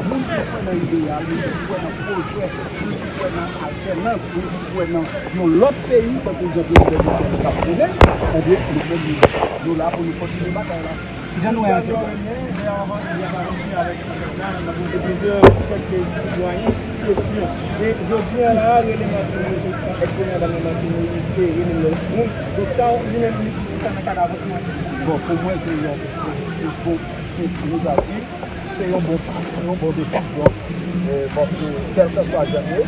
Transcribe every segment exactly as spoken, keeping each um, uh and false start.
Moun ki kwè nan ideyal, moun ki kwè nan pwojè, moun ki kwè nan altènans, moun ki kwè nan yon lòt peyi, tankou jan prezidan Jovenel t ap prône, ebyen, nou menm, nou la pou nou kontinye batay la. Kijan nou wè ankèt la? Gen plizyè, kèk sitwayen, kesyon. E jodi a la, rele Martine Moïse, èske madanm Martine Moïse te rele lòt moun? Donk, sa, li menm, li, sa nan kad avansman. Bon, pou mwen, se yon, se, se bon, se negatif. Se yon bon pa, se yon bon desizyon, e, paske kèlkeswa jan l ye,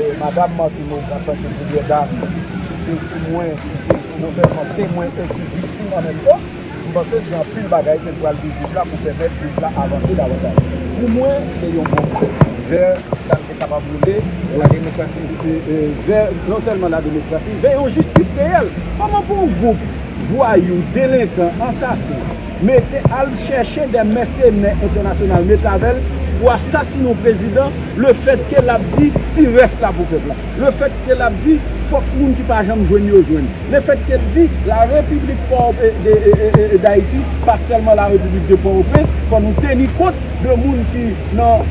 e, madanm Martine Moïse antanke premyè dam, ki se temwen, ki se non sèlman temwen e ki viktim an menm tan, m panse gen anpil bagay ke l pral di jij la pou pèmèt jij la avanse davantaj. Pou mwen, se yon bon pa vè sa n te kapab rele la demokrasi, e, e, vè non sèlman la demokrasi, vè yon jistis reyèl. Kòman pou yon gwoup vwayou, delenkan, ansasen, mete al chèche de mèsenè entènasyonal, mete avè l pou asasinen yon prezidan, lefètke l ap di ti rès la pou pèp la, lefètke l ap di fòk moun ki pa janm jwenn yo jwenn, lefètke l di la repiblik Pò- e, de, e, e, e, Dayiti pa sèlman la repiblik de Pòtoprens, fò nou teni kont de moun ki nan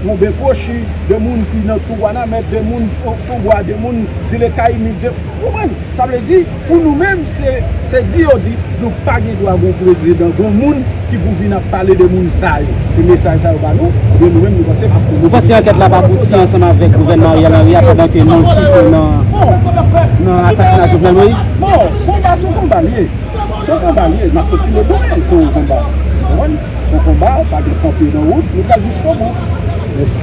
Wonben Kwochi, de moun ki nan Tou Wanament, de moun Fon- Fonbwa, de moun Zile Kayimit, de, ou konprann? Sa vle di, pou nou menm, se, se di yo di, nou pa gen dwa gon prezidan, gon moun ki pou vin ap pale de moun sa yo. Se mesaj sa yo ba nou, ebyen nou menm nou panse fòk nou. Ou panse ankèt la ap abouti ansanm avèk gouvènman Ariel Henry a pandan ke nou site nan, nan asasina Jovenel Moïse? Bon, konba se yon konba l ye. Se yon konba l ye, n ap kontinye goumen, se yon konba. Ou konprann? Se yon konba, pa gen kanpe nan wout, nou pral jiskobou. Mèsi.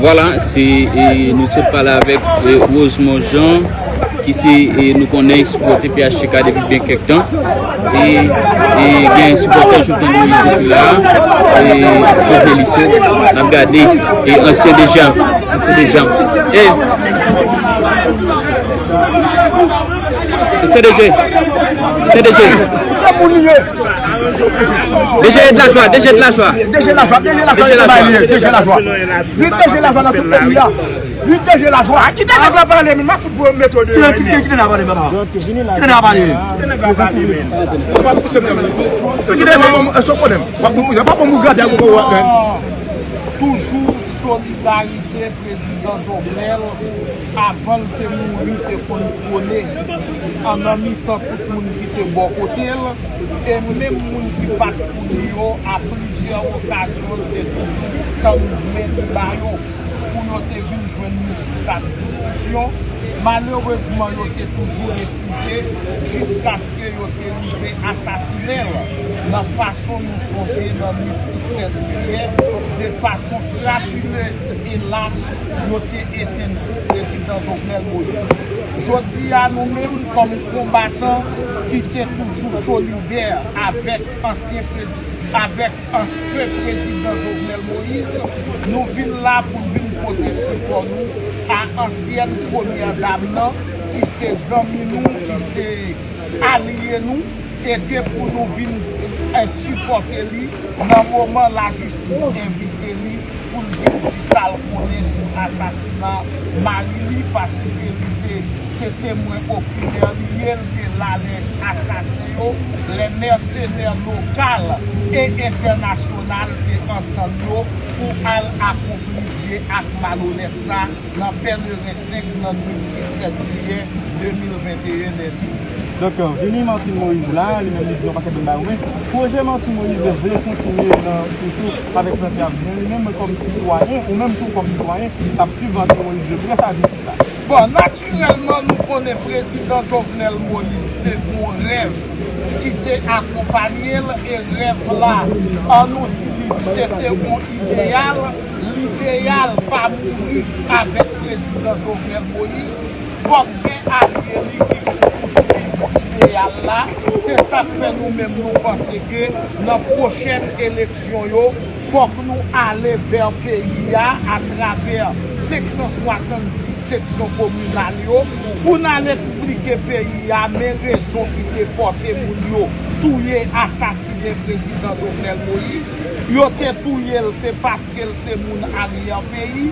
Vwala, se, e, nou sot pale avèk, e, Rosemond Jean, ki se, e, nou konnen sipòte P H T K depi byen kèk tan. E, e gen sipòtè Jovenel Moïse ki la, e, Jovelis yo, n ap gade, e, ansyen D G, ansyen D G. E, ansyen D G, ansyen D G. D G de la jwa, D G de la jwa. D G de la jwa, D G de la jwa, D G de la jwa. Viv D G de la jwa nan tout peyi a. Viv D G de la jwa. Kite nèg la pale, men m ap fout pou yo mete yo deyò. Kite, kite, kite nèg la pale, papa. Kite nèg la pale. Kite nèg la pale, men. Ou pa pouse m nan men. Kite nèg la. Èske w konnen m? W ap bon, w ap bon, m gade ak ou, w ap men. Toujou solidarite prezidan Jovenel avan l te mouri te konn pwone an nan mitan tout moun ki te bò kote l, e menm moun ki pa t pou li yo, a plizyè okazyon, l te toujou tann men li ba yo pou yo te vin jwenn nou sou tab diskisyon. Malerezman, yo te toujou refize jiskaske yo te rive asasinen l nan fason nou sonje nan nwit sis sèt jiyè, de fason krapilez e lach, yo te etenn souf prezidan Jovenel Moïse. Jodi a, nou menm, kòm konbatan ki te toujou solidè avèk ansyen prezi-, avèk ansyen prezidan Jovenel Moïse, nou vin la pou n vin pote sipò nou a ansyèn premyè dam nan, ki se zanmi nou, ki se alye nou, e ke pou nou vin, eh, sipòte li nan moman lajistis envite li pou l vin di sa l konnen sou asasina mari li, paske li te se temwen okiler li ye, l te la lè asasen yo, lè mèsenè lokal e entènasyonal te antann yo pou al akonpli vye ak malonèt sa nan Pèleren senk nan nwit sis sèt jiyè de mil venteyen dènye. Donk, vini Martine Moïse la, li menm li di yon pakèt bon bagay, wi. Pwojè Martine Moïse vle kontinye nan, sitou avèk plante ab. Men li menm kòm sitwayen, ou menm tou kòm sitwayen, k ap swiv Martine Moïse de prè, sa di kisa? Bon, natirèlman, nou konnen prezidan Jovenel Moïse te gon rèv ki te akonpanye l, e rèv la, an nou di li, se te yon ideyal. Lideyal pa mouri avèk prezidan Jovenel Moïse. Fòk gen alye li ki pou pouswiv ideyal la. Se sa k fè nou menm nou panse ke nan pwochèn eleksyon yo, fòk nou ale vè peyi a atravè senk san swasanndis seksyon kominal yo pou n al eksplike peyi a men rezon ki te pòte moun yo touye, asasinen prezidan Jovenel Moïse. Yo te touye l, se paske l se moun aryè peyi.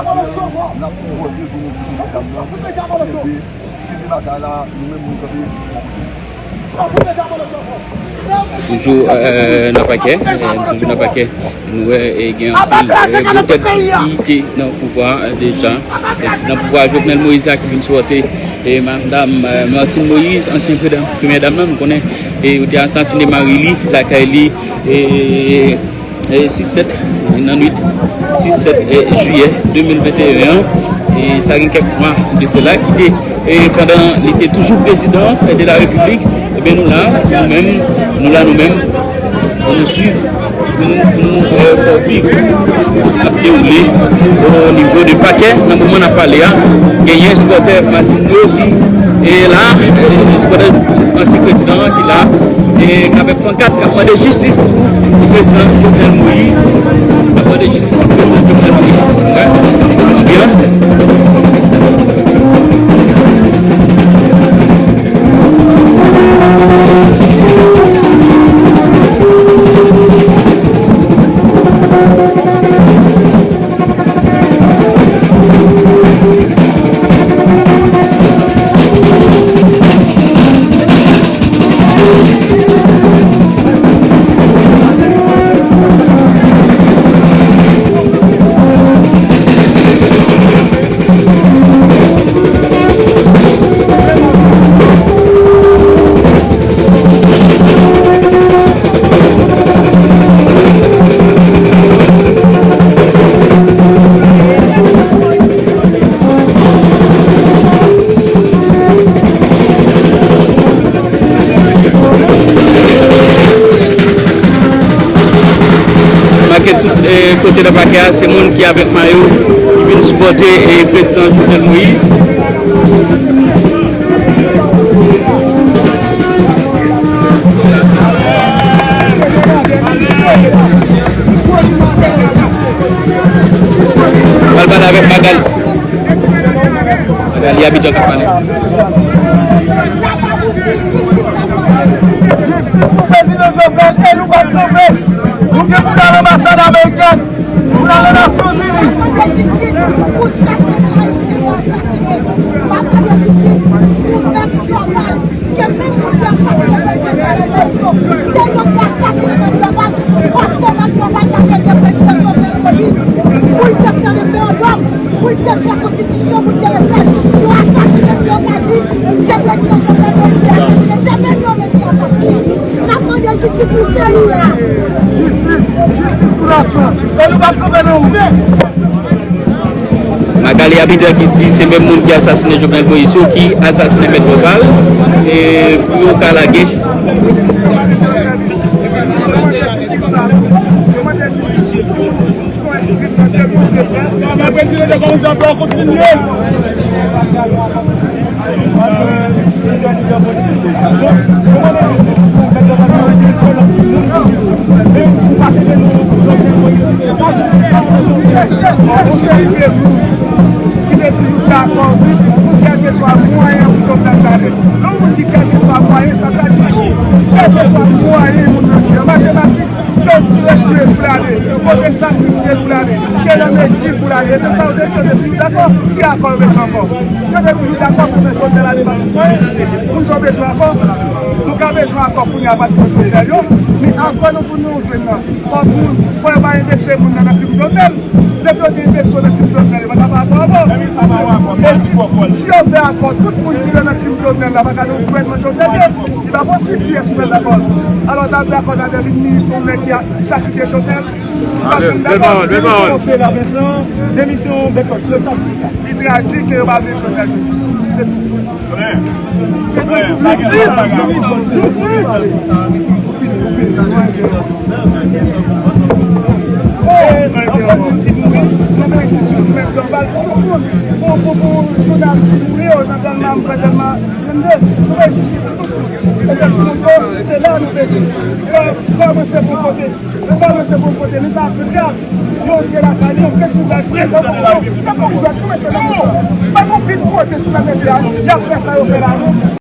N ap sipòte pou nou di medam nan kenbe, kenbe bagay la, nou menm nou kanpe bò kote nou. Toujou, eh, nan pakè, eh, toujou nan pakè. Nou wè, eh, gen anpil, eh, gwo tèt ki te nan pouvwa, eh, deja. Eh, nan pouvwa Jovenel Moïse la ki vin sipòte, eh, madam, eh, Martine Moïse, ansyen premyè dam nan, nou konnen, eh, yo te asasine mari li, lakay li, eh, eh, sis sèt, nan nwit sis sèt, eh, jiyè de mil venteyen an. E sa gen kèk mwa de sela, ki te, eh, pandan li te toujou prezidan de la Repiblik, ebyen, nou la, nou menm, nou la, nou menm, pou nou swiv, pou nou, pou nou, eh, fè w viv ap dewoule o nivo de pakè. Nan moman n ap pale a, genyen sipòtè Martine yo ki, eh, la, eh, sipòtè ansyen prezidan an ki la, eh, avèk pankat k ap mande jistis pou prezidan Jovenel Moïse. K ap mande jistis pou prezidan Jovenel Moïse. Wè. Anbyans. Remake tout, eh, kote nan pakè a, se moun ki avèk mayo, ki vin sipòte, eh, prezidan Jovenel Moïse. Pral pale avèk Magali. Magali Abidjan k ap pale. Jistis pou prezidan Jovenel e nou p ap kanpe. Nou gen pou n al anbasad amerikèn. Pou n al nan Nasyonzini. Mande jistis pou chak pèp ayisyen yo asasinen. M ap mande jistis pou pèp Dorval. Ke menm moun ki asasinen prezidan Jovenel Moïse yo, se yo ki asasinen pèp Dorval. Paske pèp Dorval t ap ede prezidan Jovenel Moïse pou l te fè referandòm, pou l te fè konstitisyon, pou l te refè l. Yo asasinen pou yo ka di se prezidan Jovenel Moïse ki asasinen. Se menm yo menm ki asasinen. N ap mande jistis pou peyi a. Jistis, jistis pou nasyon. E nou p ap kanpe nan wout. Magali Abidjan ki di se menm moun ki asasinen Jovenel Moïse yo ki asasinen Mèt Dorval, e pou yo ka lage. Ki te toujou dakò, wi, pou kèlkeswa mwayen pou Jovenel gade. Yon moun ki kèlkeswa mwayen, sa vle di kèlkeswa mwayen moun nan jwe. An matematik, ke yo tire, tire pou l ale, kote sa ki tire pou l ale, ke yo mete pou l ale. Se sa yo te, yo te toujou dakò. Ki akò yo bezwen ankò? Yo te toujou dakò pou fè Jovenel ale pa tout mwayen. Moun sa yo bezwen akò. Nou ka bezwen akò kounye a pa t pou Jovenel yo, men akò nou pou nou jwenn nan. Fòk moun, fò yo pa endekse moun nan nan krim Jovenel. Depi yo te endekse yo nan krim Jovenel, yo pa ta fè akò ankò. E si, si yo fè akò, tout moun ki nan krim Jovenel la pa ka nan gouvènman Jovenel ye. Li pa posib, kiyès ki pral dakò? Alò, ta dakò nan de minis yon nèg ki a, ki sakifye Jovenel? Alèz, bèl pawòl, bèl pawòl. Demisyon Bedford, demisyon Bedford, ki yo sa pou sa? Li tradui ke yo pa vle Jovenel. Se tou. Se la nou vle. Kòmanse pou kote. Kòmanse pou kote. Li sa ap grav. Yo antre lakay li, yo fè sou bèk. Yo fè sou bèk. Yo mete nan moto. Pa gon pil kote sou la mete a. Y ap fè sa yo fè la non.